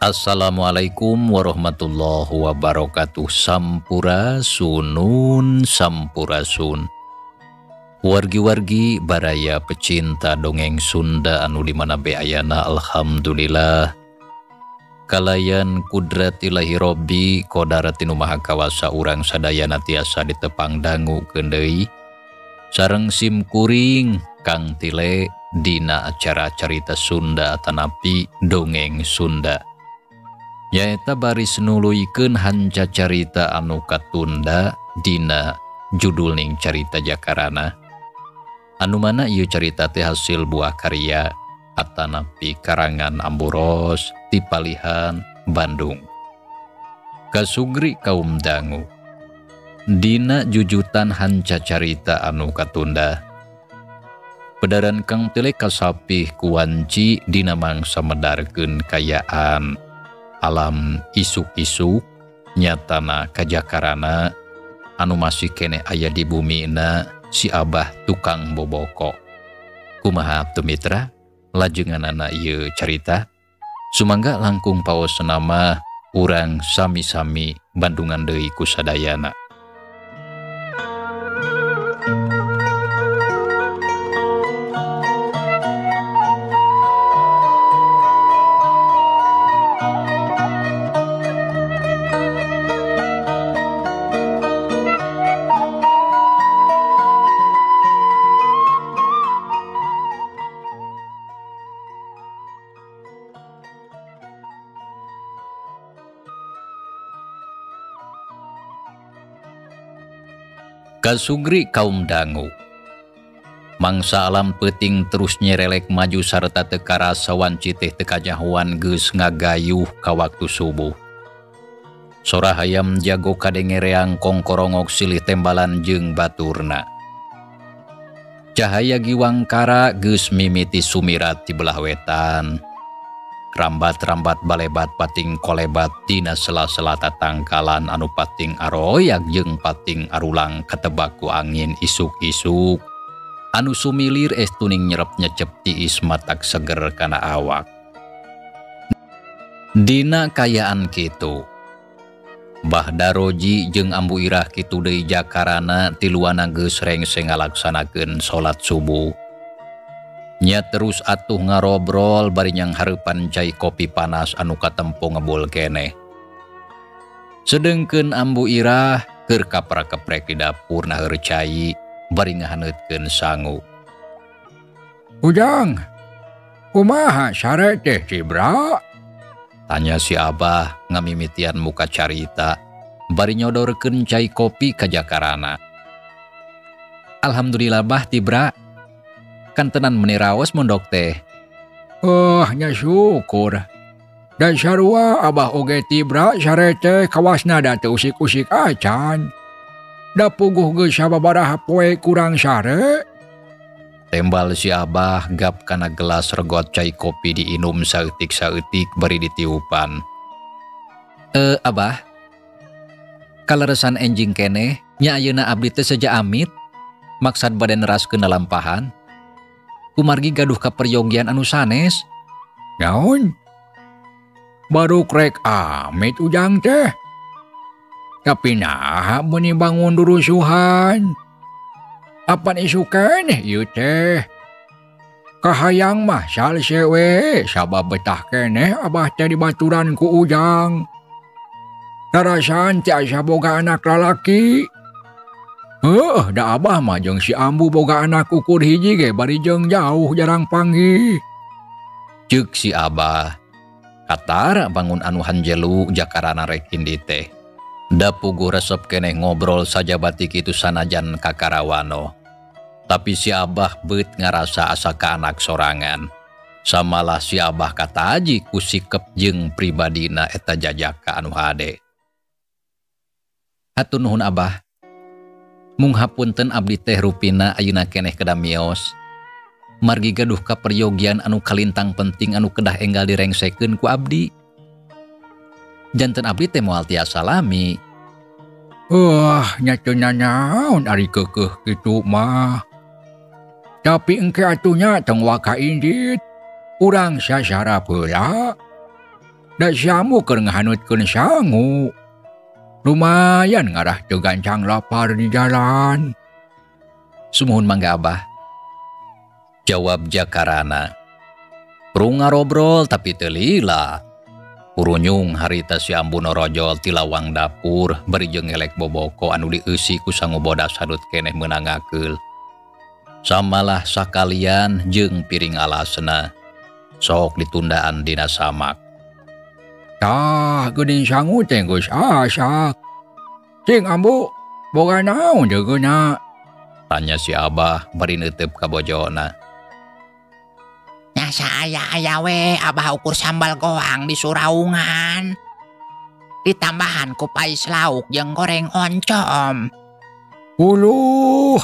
Assalamualaikum warahmatullahi wabarakatuh. Sampurasunun sampurasun. Wargi-wargi baraya pecinta dongeng Sunda anu di mana be ayana, alhamdulillah. Kalayan kudrat ilahi robbi kodarat nu maha kawasa urang sadayana tiasa ditepang dangu deui sareng sim kuring Kang Tile dina acara carita Sunda atanapi dongeng Sunda. Nyaeta baris nuluykeun hanca carita anu katunda dina judulning carita Jakarana. Anu mana ieu carita teh hasil buah karya atanapi karangan Amburos ti Palihan, Bandung. Kasugri kaum dangu. Dina jujutan hanca carita anu katunda. Pedaran Kang Tile kasapih kuwanci dina mangsa medarkeun kayaan alam isuk-isuk nyatana kajakarana anu masih kene aya di bumina si Abah tukang boboko. Kumaha teu mitra lajenganana ieu carita? Sumangga langkung paos nama urang sami-sami bandungan deui ku sadayana. Kasugri kaum dangu. Mangsa alam peuting terus nyerelek maju sarta teu karasa wanci teh teu kanyahoan geus ngagayuh ka waktu subuh. Sora hayam jago kadengereang kongkorongok silih tembalan jeung baturna. Cahaya giwangkara geus mimiti sumirat ti belah wetan. Rambat-rambat balebat pating kolebat dina sela-sela tatangkalan anu pating aroyak jeung pating arulang katebak ku angin isuk-isuk anu sumilir es tuning nyerep nyecep tiis matak seger kana awak. Dina kayaan kitu Bah Daroji jeung Ambu Irah kitu deui jakarana tiluana geus rengse ngalaksanakeun salat subuh. Nya terus atuh ngarobrol bari nyanghareupan cai kopi panas anu katempo ngebul keneh. Sedengkeun Ambu Irah keur kapra-keprek di dapur naheur cai bari ngahaneutkeun sangu. Ujang, kumaha sare teh Cibra? Tanya si Abah ngamimitian muka carita bari nyodorkeun cai kopi ka jakarana. Alhamdulillah bah Tibra. Kantenan meni raos mondok teh. Oh, nya syukur. Dan sarua Abah oge Tibra sare teh kawasna da teu usik-usik acan. Da puguh geus sababaraha poe kurang sare. Tembal si Abah gap kana gelas regot cai kopi diinum saeutik-saeutik bari ditiupan. Abah. Kaleresan enjing keneh nya ayeuna abdi teh seja amit maksad bade neraskeun lalampahan. Kumargi gaduh kaperyogian anu sanes. Naon? Baru krek amit Ujang teh. Tapi naha meuni bangun durusuhan. Apan isu keneh ieu teh? Kahayang mah salse we sabab betah keneh Abah teh dibaturan ku Ujang. Tarasaan teh asa boga anak lalaki. Heuh, da Abah mah jeung si Ambu boga anak ukur hiji ge bari jeung jauh jarang panggih. Ceuk si Abah. Katara bangun anu hanjelu jakarana rek indi teh. Da puguh resep keneh ngobrol sajabati kitu sanajan kakarawano. Tapi si Abah beut ngarasa asa ka anak sorangan. Samalah si Abah kataji ku sikep jeung pribadina eta jajaka anu hade. Hatur nuhun Abah. Mung hapunten abdi teh rupina ayeuna keneh kedamios. Margi gaduh kaperyogian anu kalintang penting anu kedah enggal direngsekeun ku abdi. Janten abdi teh moal tiasa lami. Wah, nya teu nanaon ari keukeuh kitu mah. Tapi engke atuh nya tong waka indit. Urang sasarap heula. Da si Ambu keur ngahanutkeun sangu. Lumayan ngarah teu gancang lapar di jalan. Sumuhun mangga Abah. Jawab Jakarana. Prung ngarobrol tapi teu lila. Purunyung harita si Ambu norojol ti lawang dapur bari jeung ngelek boboko anu dieusi ku sangu bodas hadut keneh meunang ngakeul. Samalah sakalian jeung piring alasna. Sok ditundaan dina samak. Tah geuning sangu teh geus asak. Cing Ambu, boga naon jeugeuna? Tanya si Abah bari neuteup ka bojona. Nya saaya-aya we Abah ukur sambal goang di suraungan. Ditambahan ku pais lauk jeung goreng oncom. Uluh,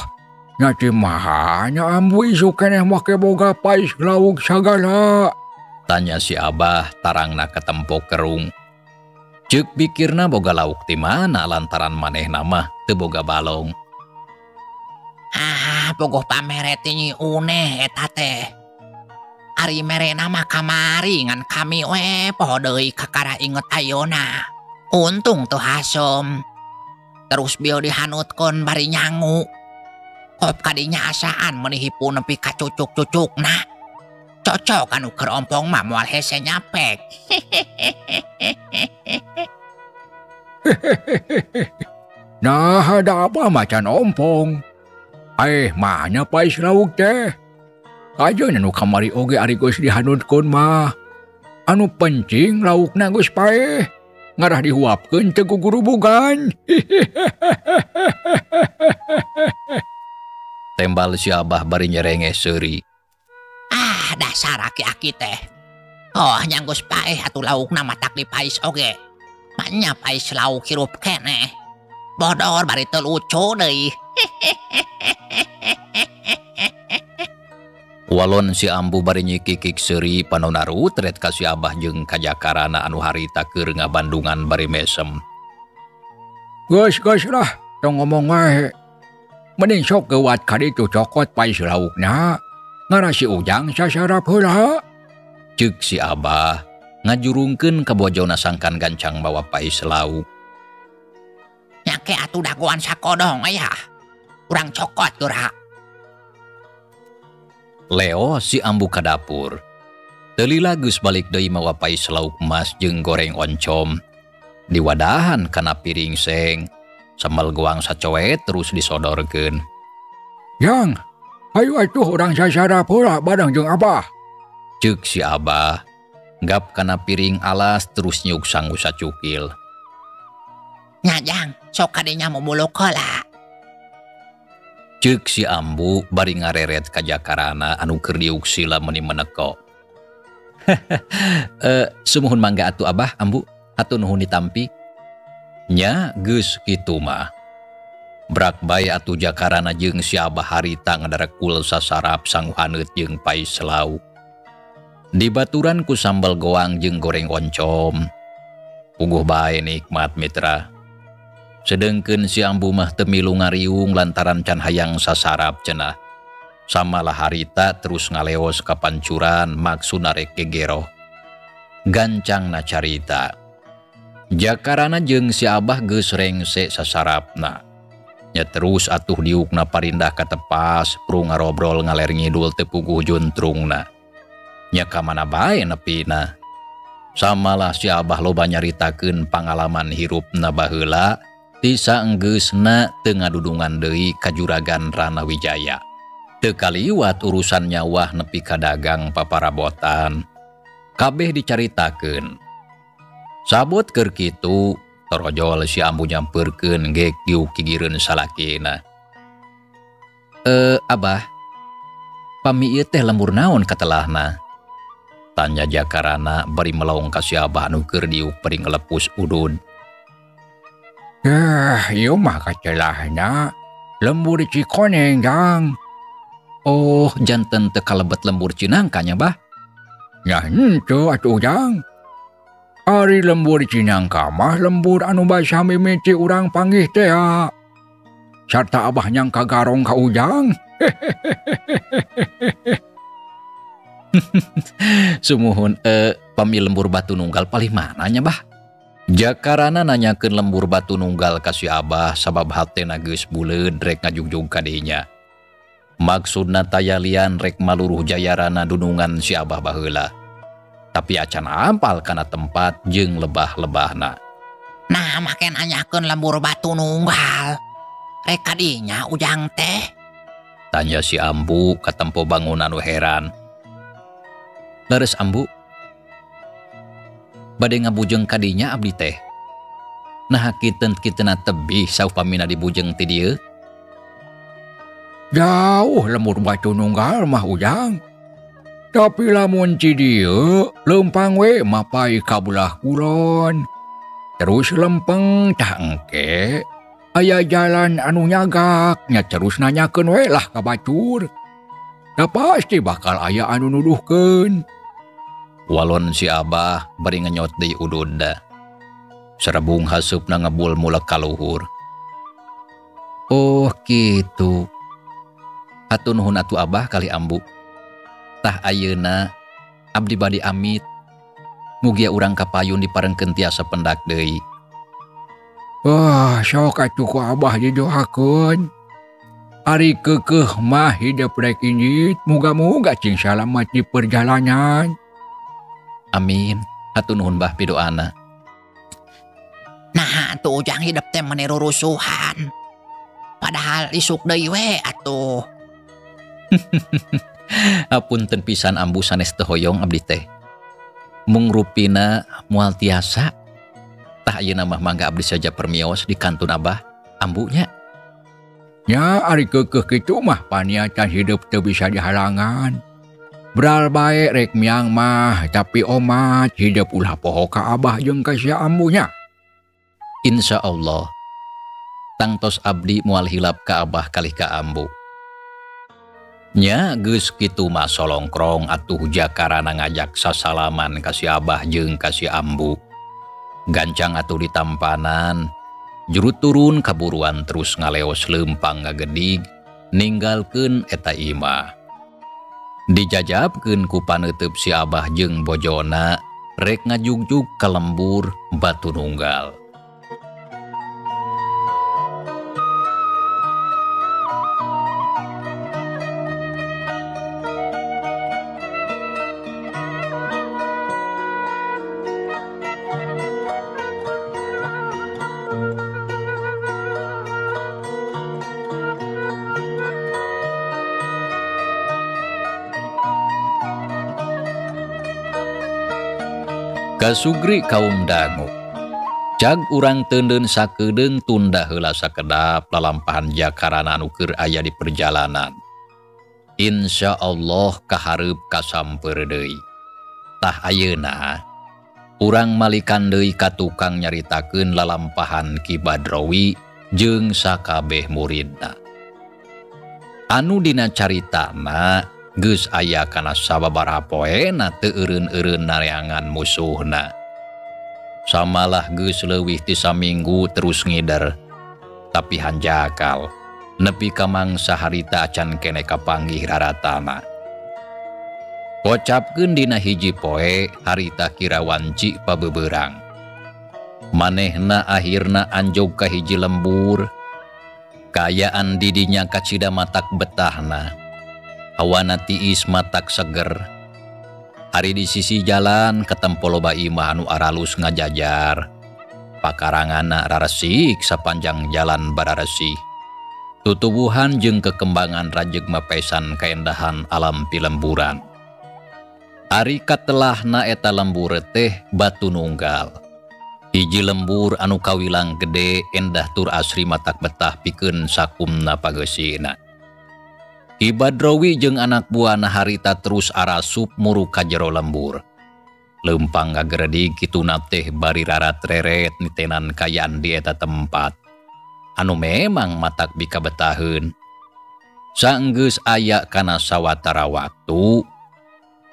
nya cimaha nya Ambu isuk keneh make boga pais lauk sagala. Tanya si Abah tarangna katempo kerung. Ceuk pikirna boga lauk ti mana lantaran manehna mah teu boga balong. Ah, bogoh pamere ti Nyi Une eta teh. Ari merena mah kamari ngan kami we poho deui kakara inget ayeuna. Untung tuh hasem. Terus bio dihanutkeun bari nyangu. Kop kadinya asaan meuni hipu nepi ka cucuk-cucukna. Cocok anu keur ompong mah moal hese nyapek. Nah, ada apa macan ompong? Mana pais lauk teh? Kajeun anu kamari oge ari geus dihanutkeun mah. Anu penting laukna geus paeh. Ngarah dihuapkeun teu gugurubugan. Tembal si Abah bari nyerengeh seuri. Ah, dasar aki-aki teh. Oh, nya geus paeh atuh laukna matak dipais oge. Manya pais lauk hirup keneh. Bodor bari teu lucu deui. Walon si Ambu bari nyikikik seuri panona rutret ka si Abah jeung ka Jakarana anu harita keur ngabandungan bari mesem. Geus geus lah, tong ngomong wae. Mending sok geuwat ka ditu cokot pais laukna. Ngarah si Ujang sasarap heula. Ceuk si Abah ngajurungkeun ka bojona sangkan gancang bawa pais lauk. Nyake atuh dagoan sakodong aya. Urang cokot geura. Leo si Ambu ka dapur. Teu lila geus balik deui mawa pais lauk emas jeung goreng oncom. Diwadahan kana piring seng. Sambal goang sacoet terus disodorkeun. Yang, ayo atuh urang sasarap heula bareng jeung Abah. Ceuk si Abah. Gap kana piring alas terus nyuk sangu sacukil. Nya Jang, sok kadinya mumuluk heula. Ceuk si Ambu bari ngareret ka Jakarana anu keur diuk sila meuni meneko. Sumuhun mangga atuh Abah, Ambu, atuh nuhun ditampi. Nya geus kitu mah. Brak bae atuh Jakarana jeung si Abah harita ngadarekul sasarap sangu haneut jeung pais lauk. Dibaturan ku sambal goang jeung goreng oncom. Puguh bae nikmat mitra. Sedengkeun si Ambu mah teu milu ngariung lantaran can hayang sasarap cenah. Samalah harita terus ngaleos ka pancuran maksudna rek gegeroh. Gancangna carita. Jakarana jeung si Abah geus rengse sasarapna. Nya terus atuh diukna parindah ka tepas, prung ngarobrol ngaler ngidul teu puguh juntrungna. Nya ka mana bae nepina. Samalah si Abah loba nyaritakeun pangalaman hirupna baheula ti saenggeusna teu ngadudungan deui ka Juragan Ranawijaya. Teu kaliwat urusan nyawah nepi ka dagang paparabotan. Kabeh dicaritakeun. Sabot keur kitu, torojol si Ambu nyampeurkeun gek diuk gigireun salakina. Abah, pami ieu teh lembur naon katelahna? Tanya Jakarana bari melong ka si Abah anu keur diuk bari ngelepus udud. Ieu mah katelahna lembur Cikoneng, Jang. Oh, janten teu kalebet lembur Cinangka nya, Bah? Nya henteu atuh, Jang. Ari lembur Cinangka mah lembur anu basa mimiti urang panggih teh. Sarta Abah nyangka garong ka Ujang. Sumuhun pami lembur Batu Nunggal palih mana nya bah? Jakarana nanyakeun lembur Batu Nunggal ka si Abah sabab hatena geus buleud rek ngajugjug ka dinya. Maksudna tayalian rek maluruh jayarana dunungan si Abah baheula. Tapi acan ampal kana tempat jeung lebah-lebahna. Nah, make nanyakeun lembur Batu Nunggal. Rek ka dinya Ujang teh? Tanya si Ambu katempo bangunan anu heran. Leres Ambu, bade ngabujeng kadinya abdi teh. Nah kiten-kitena tebih saupamina dibujeng ti dieu. Jauh lembur Batu Nunggal mah Ujang. Tapi lamun ti dieu lempang we mapai ka belah kulon. Terus lempeng tah engke aya jalan anu nyagak nya terus nanyakeun we lah ka batur. Da pasti bakal aya anu nuduhkeun. Walon si Abah bari ngenyot deui ududna. Serebung haseupna ngebul mulek ka luhur. Oh kitu. Hatur nuhun atuh Abah kali Ambu. Tah ayeuna abdi bade amit. Mugia urang kapayun diparengkeun tiasa pendak deui. Wah, sok atuh ku Abah didoakeun. Ari keukeuh mah hidep rek injit, muga-muga cing salamat di perjalanan. Amin. Hatur nuhun bah pidoana. Nah, atuh Ujang hidep teh meni rurusuhan. Padahal isuk deui we atuh. Apunten pisan Ambu sanes teu hoyong abdi teh. Mung rupina moal tiasa. Tah ayeuna mah mangga abdi saja permios di kantun Abah ambunya. Nya ari keukeuh kitu mah paniatan hidup teu bisa dihalangan. Beral bae rek miang mah tapi omat hidup ulah poho ka Abah jeung ka si ambunya. Insya Allah tangtos abdi moal hilap ka Abah kalih ka ambu. Nya geus kitu mah solongkrong atuh jakarana ngajak sasalaman ka si Abah jeung ka si ambu. Gancang atuh ditampanan, juru turun kaburuan terus ngaleos lempang ngagedig ninggalkeun eta imah. Dijajabkeun ku paneuteub si Abah jeung bojona rek ngajugjug ka lembur Batu Nunggal. Kasugri kaum dangu. Cag urang teuneun sakedeung tunda heula sakedap lalampahan jakarana anu keur aya di perjalanan. Insya Allah kahareup kasamper deui. Tah ayeuna urang malikan deui ka tukang nyaritakeun lalampahan Ki Badrowi jeung sakabeh muridna. Anu dina caritana geus aya kana sababaraha poena teu eureun-eureun nareangan musuhna. Samalah geus leuwih ti saminggu terus ngider. Tapi hanjakal nepi ka mangsa harita acan kene kapanggih raratana. Kocapkeun dina hiji poe harita kira wanci pabeberang. Manehna akhirna anjog ka hiji lembur. Kaayaan didinya kacida matak betahna. Hawana tiis matak seger. Ari di sisi jalan ketempo loba imah anu aralus ngajajar. Pakaranganna raresik sapanjang jalan bararesih. Tutubuhan jeung kekembangan rajeg mapesan kaendahan alam pilemburan. Ari katelahna eta lembur teh Batu Nunggal. Hiji lembur anu kawilang gede endah tur asri matak betah pikeun sakumna pageusina. Ki Badrowi jeung anak buahna harita terus arasup muru ka jero lembur. Lempang ngageredig kituna teh bari rarat-reret nitenan kayaan di eta tempat. Anu memang matak bikabetaheun. Saenggeus aya kana sawatara waktu,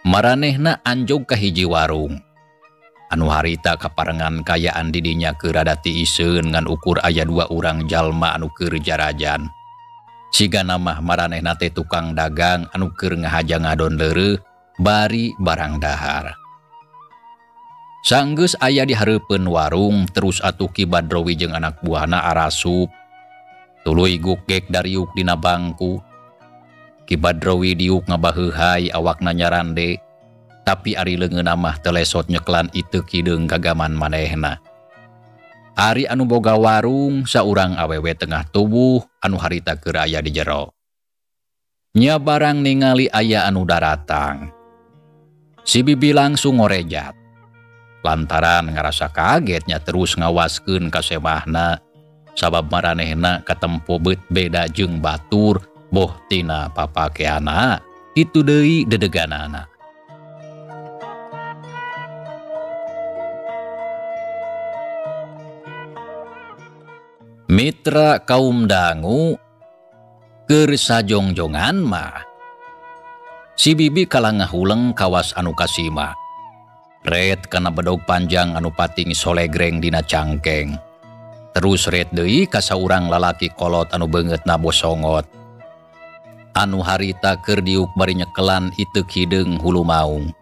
maranehna anjog ka hiji warung. Anu harita kaparengan kayaan didinya keur rada tiiseun ngan ukur aya dua urang jalma anu keur jarajan. Siga namah maranehna teh tukang dagang anu keur ngahaja ngadon leureuh Bari barang dahar. Sanggeus aya di hareupeun warung terus atuh Ki Badrowi jeung anak buahna arasup. Tuluy gugek dariuk dina bangku. Ki Badrowi diuk ngabaheuhai awakna nyarande. Tapi ari leungeunna mah teu lesot nyeklan iteuk hideung gagaman manehna. Ari anu boga warung saurang awewe tengah tubuh anu harita keur aya di jero. Nya barang ningali aya anu daratang. Si Bibi langsung ngorejat. Lantaran ngarasa kagetnya terus ngawaskeun ka semahna sabab maranehna katempo beut beda jeung batur boh tina papakeana kitu deui dedeganana. Mitra kaum dangu keur sajongjongan mah si Bibi kalah ngahuleng kawas anu kasima. Red kana bedog panjang anu pating solegreng dina cangkeng. Terus red deui ka saurang lalaki kolot anu beungeutna bosongot. Anu harita keur diuk bari nyekelan iteuk hideung hulu maung.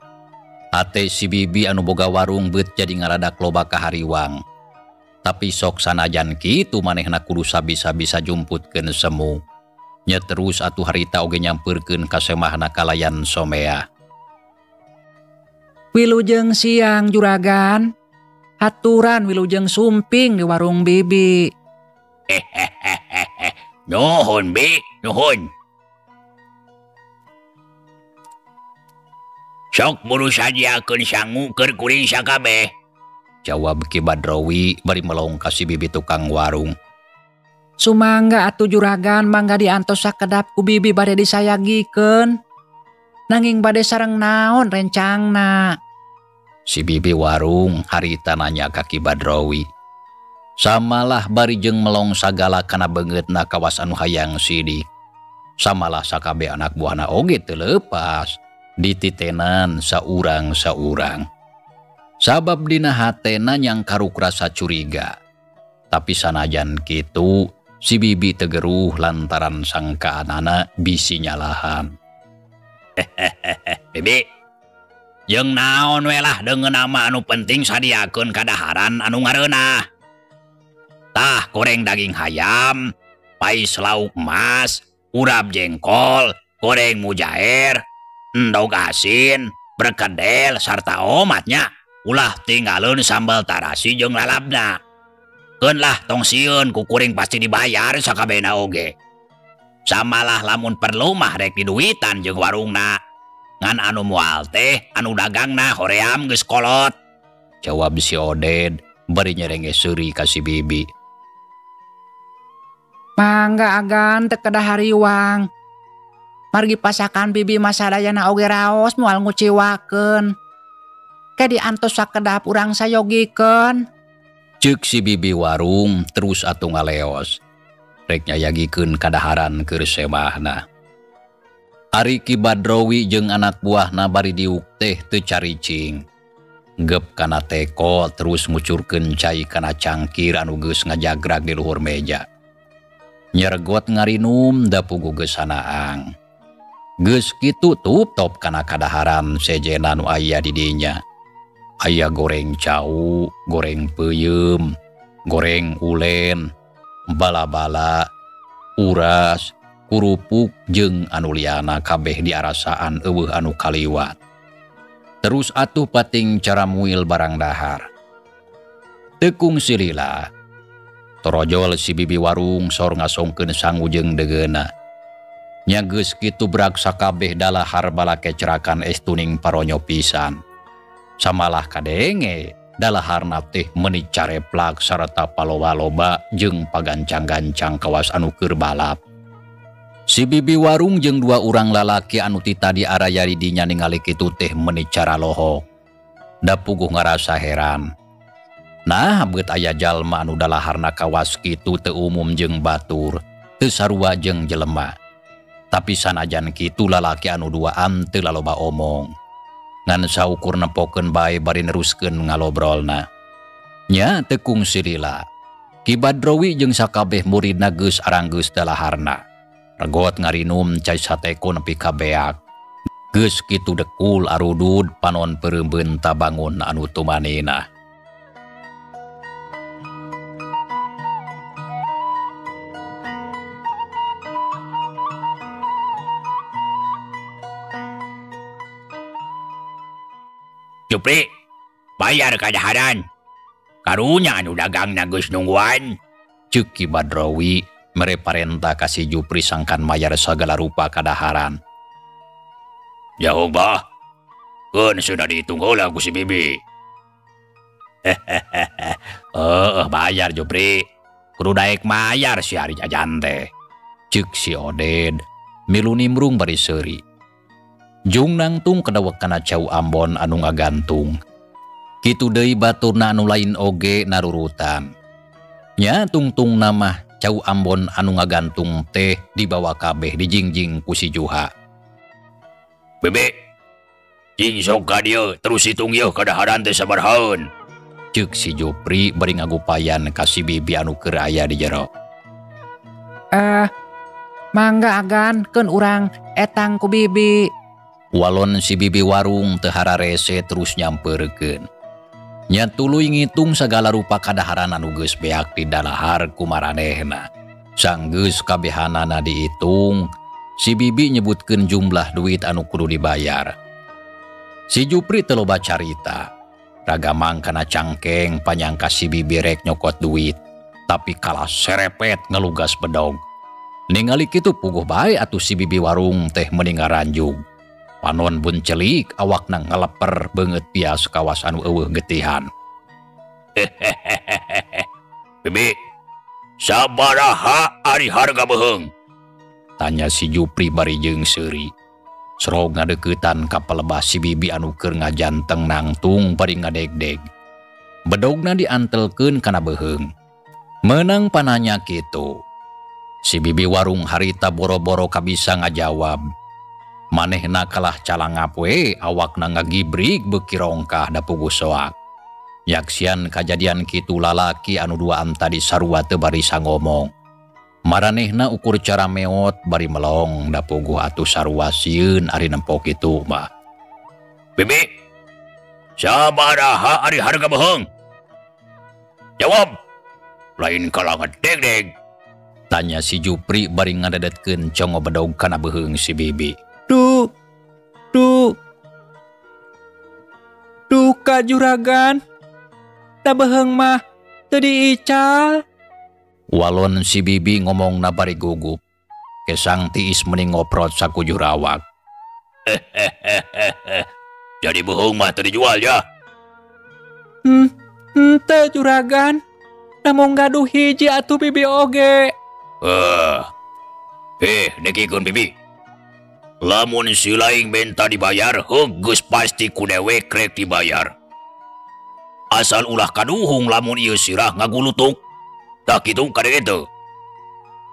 Ate si Bibi anu boga warung beut jadi ngaradak loba kahariwang. Tapi sok sanajan kitu manehna kudu sabisa-bisa jumputkeun semu. Nya terus atuh harita oge nyampeurkeun ka semahna kalayan somea. Wilujeng siang juragan, aturan wilujeng sumping di warung Bibi. Nuhun Bi, nuhun. Sok buru sadiakeun sangu keur kuring sakabeh. Jawab Ki Badrowi bari melong ka si Bibi tukang warung. Sumangga atuh juragan mangga diantos sakedap ku Bibi bade disayagikeun. Nanging bade sareng naon rencangna. Si Bibi warung harita nanya ka Ki Badrowi. Samalah bari jeung melong sagala kana beungeutna kawas anu hayang sidik. Samalah sakabeh anak buahna oge teu leupas dititenan saurang-saurang. Sabab dina hatena nyangkaruk rasa curiga. Tapi sanajan kitu si Bibi tegeruh lantaran sangkaanana bisi nyalahan. Bibi, jeung naon we lah deungeun nama anu penting sadiakeun kadaharan anu ngareunah. Tah goreng daging hayam, pais lauk emas, urap jengkol, goreng mujair, endog asin, berkedel sarta omatnya. Ulah tinggalin sambal tarasi jeung lalabna. Keun lah tong sieun ku kuring pasti dibayar sakabehna oge. Samalah lamun perlu mah rek diduitan jeung warungna. Ngan anu moal teh anu dagangna hoream geus kolot. Jawab si Oded bari nyerenge seuri ka si Bibi. Mangga agan teu kedah hariwang. Margi pasakan Bibi mah sadayana oge raos moal nguciwakeun. Ke diantos sakedap urang sayogikeun. Ceuk si Bibi warung terus atuh ngaleos. Rek nyayagikeun kadaharan keur semahna. Ari Ki Badrowi jeung anak buahna bari diuk teh teu caricing. Gep kana teko terus ngucurkeun cai kana cangkir anu geus ngajagrag di luhur meja. Nyergot ngarinum da puguh geus sanaang. Geus kitu tup top kana kadaharan sejena nu aya di dinya. Aya goreng cau, goreng peuyeum, goreng ulen, bala-bala, uras, kurupuk jeung anu liana kabeh diarasaan eueuh anu kaliwat. Terus atuh pating cara muil barang dahar. Tekung silila. Torojol si Bibi warung sor ngasongkeun sangu jeung degeuna. Nya geus kitu brak sakabeh dalahar bala kecerakan es tuning paronyo pisan. Samalah kadenge dalaharna teh meuni careplak sarta paloba-loba jeung pagancang-gancang kawas anu keur balap. Si Bibi warung jeung dua urang lalaki anu ti tadi araya di dinya ningali kitu teh meuni cara lohok. Da puguh ngarasa heran. Nah beut aya jalma anu dalaharna kawas kitu teu umum jeung batur, teu sarua jeung jelema. Tapi sanajan kitu lalaki anu duaan teu laloba omong. Ngan saukur nempokeun bae bari neruskeun ngalobrolna. Nya tekung silila. Ki Badrowi jeung sakabeh muridna geus aranggeus dalaharna. Regot ngarinum cai sateko nepi ka beak. Geus kitu dekul arudud panon peureumeun tabangun anu tumanena. Jupri, bayar kadaharan. Karunya anu dagangna geus nungguan. Ceuk Ki Badrawi mere parenta ka si Jupri sangkan mayar sagala rupa kadaharan. Jauh bah, keun sudah dihitung heula ku si Bibi. Bayar Jupri, kudu daek mayar si hari jajan teh. Ceuk si Oded milu nimbrung bari seuri. Jung nangtung kedawek kana cau Ambon anu ngagantung. Kitu deui baturna anu lain oge narurutan. Nya tungtung nama cau Ambon anu ngagantung teh dibawa kabeh dijingjing ku si Juha. Bebe, jing sok ka dieu terus hitung yeuh kadaharan teh sabarahaeun. Ceuk si Jupri bari ngagupayan ka si Bibi anu keur aya di jero. Mangga agan keun urang etang ku Bibi. Walon si Bibi warung teu hararese terus nyampeurkeun. Nya tuluy ngitung sagala rupa kadaharan anu geus beak didalahar ku maranehna. Sanggeus kabehanana diitung, si Bibi nyebutkeun jumlah duit anu kudu dibayar. Si Jupri teu loba carita. Ragamang kana cangkeng panyangka si Bibi rek nyokot duit, tapi kalah serepet ngelugas bedog. Ningali kitu puguh bae atuh si Bibi warung teh meni ngaranjug. Panon buncelik awakna ngaleper beungeut pias kawas anu eueuh getihan. Bibi, sabaraha ari harga beuheung? Tanya si Jupri bari jeung seuri. Serog ngadeuketan ka palebah si Bibi anu keur ngajanteng nangtung bari ngadegdeg. Bedogna diantelkeun kana beuheung. Meunang pananya kitu. Si Bibi warung harita boro-boro kabisa ngajawab. Manehna kalah calangap we awakna ngagibrig beuki rongkah da puguh soak. Yaksian kajadian kitu lalaki anu duaan tadi sarua teu barisa ngomong. Maranehna ukur cara meot bari melong da puguh atuh sarua sieun ari nempo kitu mah. Bibi, sabaraha ari harga beuheung? Jawab, lain kalah ngedegdeg. Tanya si Jupri bari ngadedetkeun congo bedog kana beuheung si Bibi. Duh, duh, duka juragan, da beuheung mah teu diical. Walon si Bibi ngomongna bari gugup. Kesang tiis meni ngoprot sakujur awak. Jadi beuheung mah teu dijual ya? Henteu juragan, namung gaduh hiji atuh Bibi oge. Degikeun Bibi. Lamun si laing benta dibayar, geus pasti ku dewek rek dibayar. Asal ulah kaduhung lamun ieu sirah ngagulutuk. Tah kitu kadenge teu.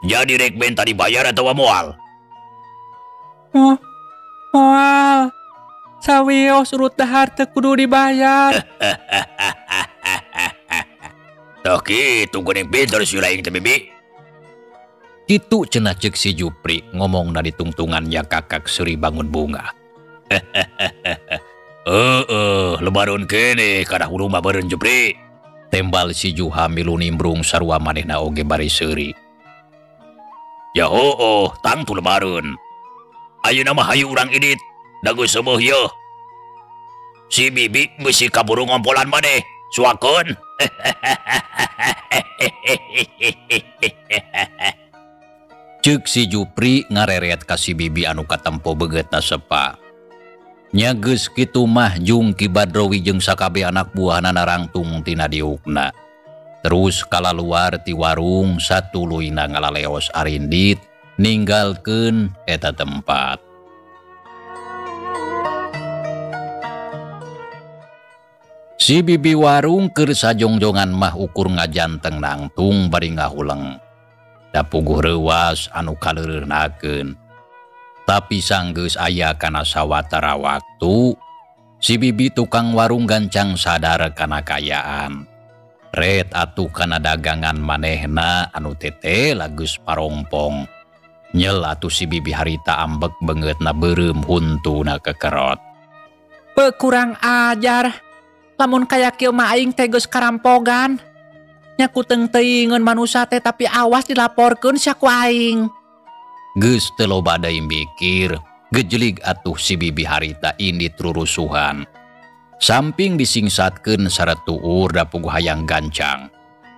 Jadi rek benta dibayar atawa moal? Oh, moal. Sawios urut dahar teu kudu dibayar. Tah kitu geuning pinter si laing teh Bibi. Kitu cenah ceuk si Jupri ngomongna ditungtungan ya kakak Suri bangun bunga. Lebaron kene kana hulu mah beureun Jupri. Tembal si Juha milu nimbrung sarua manehna oge bari seuri. Ya hooh, tangtu lebaron. Ayeuna mah hayu urang idit, da geus seueuh yeuh. Si Bibi bisi kaburu ngompolan maneh, suakeun. Ceuk si Jupri ngareret ka si Bibi anu katempo beungeutna sepa. Nya geus kitu mah jung Ki Badrowi jeung sakabeh anak buahna narangtung tina diukna. Terus kalaluar ti warung satuluyna ngalaleos arindit ninggalkeun eta tempat. Si Bibi warung keur sajongjongan mah ukur ngajanteng nangtung bari ngahuleng. Da puguh reuwas anu kaleureurnakeun. Tapi sanggeus aya kana sawatara waktu, si Bibi tukang warung gancang sadar kana kayaan. Ret atuh kana dagangan manehna anu tete lageus parongpong. Nyel atuh si bibi harita ambek beungeutna beureum huntuna kekerot. Kurang ajar. Lamun kaya kieu mah aing teh geus karampogan. Nya kuteng teuingeun manusa teh tapi awas dilaporkeun sia ku aing. Geus teu loba deui mikir, gejelig atuh si bibi harita indit rurusuhan. Samping disingsatkeun saratuur da puguh hayang gancang.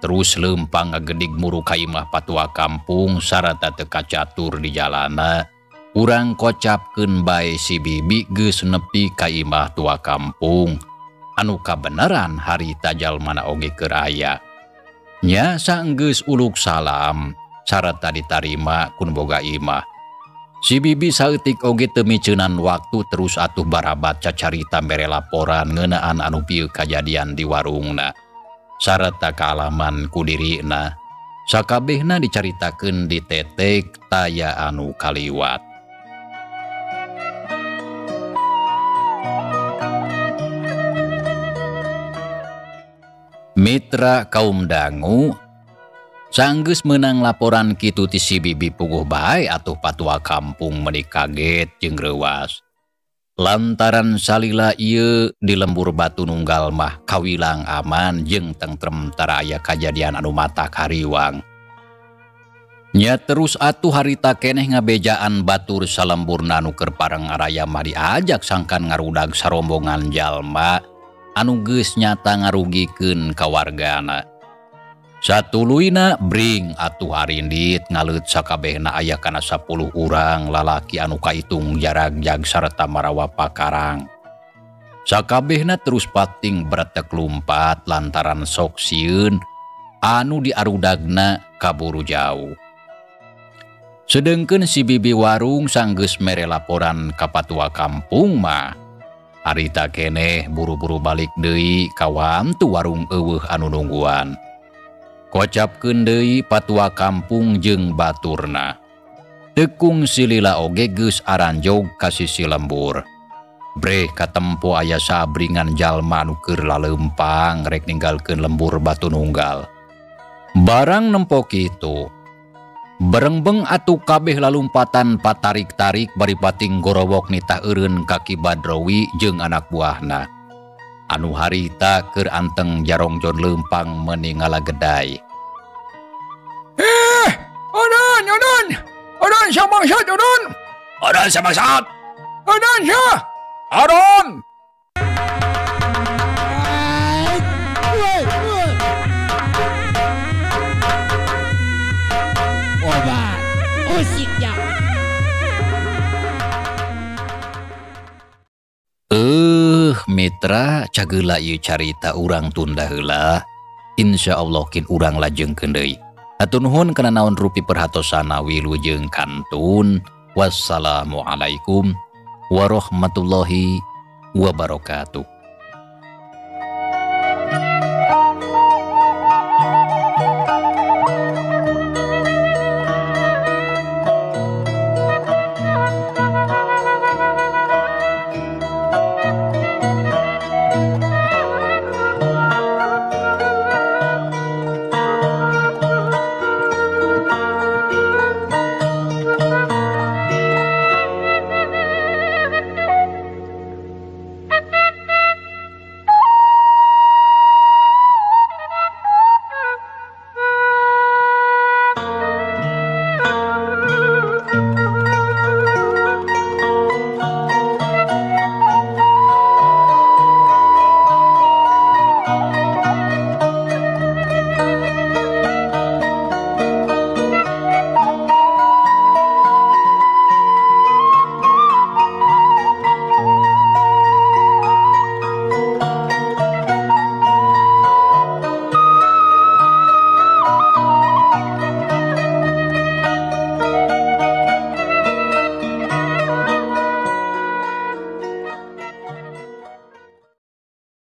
Terus leumpang ngagedig muru ka imah patua kampung sarata teu kacatur di jalana. Urang kocapkeun bae si bibi geus nepi ka imah tua kampung. Anu kabeneran harita jalmana oge keur aya. Nya saenggeus uluk salam sarata ditarima ku nu boga imah. Si bibi saeutik oge teu miceunan waktu terus atuh barabat cacarita mere laporan ngeunaan anu pieu kajadian di warungna. Sarata kaalaman ku dirina. Sakabehna dicaritakeun di tetek taya anu kaliwat. Mitra kaum dangu sanggeus meunang laporan kitu ti si bibi puguh bae atuh patua kampung meuni kaget jeung reuas. Lantaran salila ieu di lembur Batu Nunggal mah kawilang aman jeung tentrem tara aya kajadian anu matak hariwang. Nya terus atuh harita keneh ngabejaan batur salemburna anu keur pareng araya mah diajak sangkan ngarudag sarombongan jalma anu geus nyata ngarugikeun ka wargana. Satuluyna bring atuh arindit ngaleut sakabehna aya kana 10 urang lalaki anu kaitung jaragjag sarta marawa pakarang. Sakabehna terus pating bretek lumpat lantaran sok sieun anu diarudagna kaburu jauh. Sedengkeun si bibi warung sanggeus mere laporan ka patua kampung mah harita keneh buru-buru balik deui ka wantu warung eueuh anu nungguan. Kocapkeun deui patua kampung jeung baturna. Tekung silila oge geus aranjog ka sisi lembur. Breh katempo aya sabringan jalma anu keur laleumpang rek ninggalkeun lembur Batu Nunggal. Barang nempo kitu, berengbeng atuh kabeh lalumpatan patarik-tarik bari pating gorowok nitah eureun ka Ki Badrowi jeung anak buahna. Anu harita keur anteng jarongjon leumpang meuni ngalagedai. Odon, odon, odon samangsat, odon, odon samangsat, odon sia, odon. Obat, usiknya. Mitra cageula ieu carita urang tunda heula. Insyaallah kin urang lajengkeun deui. Hatur nuhun kana naon rupi perhatosana wilujeng kantun. Wassalamualaikum warahmatullahi wabarakatuh.